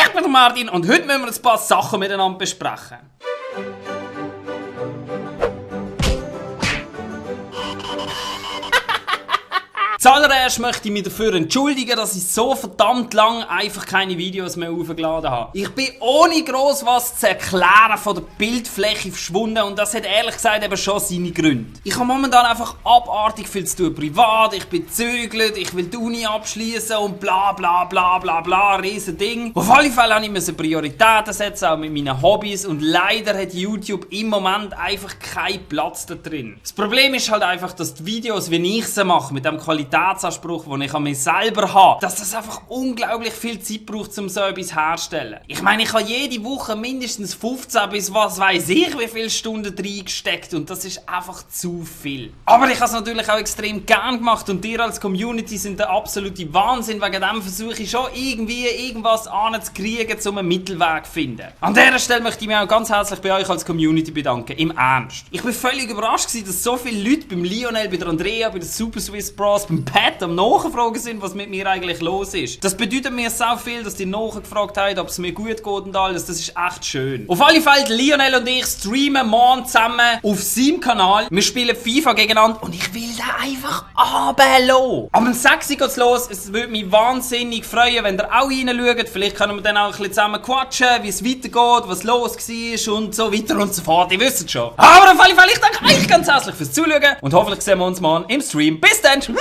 Ich bin der Martin und heute müssen wir ein paar Sachen miteinander besprechen. Zuallererst möchte ich mich dafür entschuldigen, dass ich so verdammt lang einfach keine Videos mehr aufgeladen habe. Ich bin ohne gross was zu erklären von der Bildfläche verschwunden und das hat ehrlich gesagt eben schon seine Gründe. Ich habe momentan einfach abartig viel zu tun privat, ich bin gezögert, ich will die Uni abschließen und bla bla bla bla bla, riesen Ding. Auf alle Fälle musste ich Prioritäten setzen, auch mit meinen Hobbys und leider hat YouTube im Moment einfach keinen Platz da drin. Das Problem ist halt einfach, dass die Videos, wie ich sie mache, mit dem Qualitätsanspruch, den ich an mich selber habe, dass das einfach unglaublich viel Zeit braucht, um so etwas herzustellen. Ich meine, ich habe jede Woche mindestens 15 bis was weiß ich wie viele Stunden reingesteckt und das ist einfach zu viel. Aber ich habe es natürlich auch extrem gern gemacht und ihr als Community sind der absolute Wahnsinn. Wegen dem versuche ich schon irgendwie irgendwas anzukriegen, um einen Mittelweg zu finden. An dieser Stelle möchte ich mich auch ganz herzlich bei euch als Community bedanken. Im Ernst. Ich bin völlig überrascht gewesen, dass so viele Leute beim Lionel, bei der Andrea, bei der Super Swiss Bros, beim Pat am Nachfragen sind, was mit mir eigentlich los ist. Das bedeutet mir so viel, dass die nachgefragt haben, ob es mir gut geht und alles. Das ist echt schön. Auf alle Fälle, Lionel und ich streamen morgen zusammen auf seinem Kanal. Wir spielen FIFA gegeneinander und ich will den einfach runterlassen. Am 6 Uhr geht's los. Es würde mich wahnsinnig freuen, wenn ihr auch reinschaut. Vielleicht können wir dann auch ein bisschen zusammen quatschen, wie es weitergeht, was los war und so weiter und so fort. Ihr wisst es schon. Aber auf alle Fälle, ich danke euch ganz herzlich fürs Zuschauen und hoffentlich sehen wir uns morgen im Stream. Bis dann! Tschüss!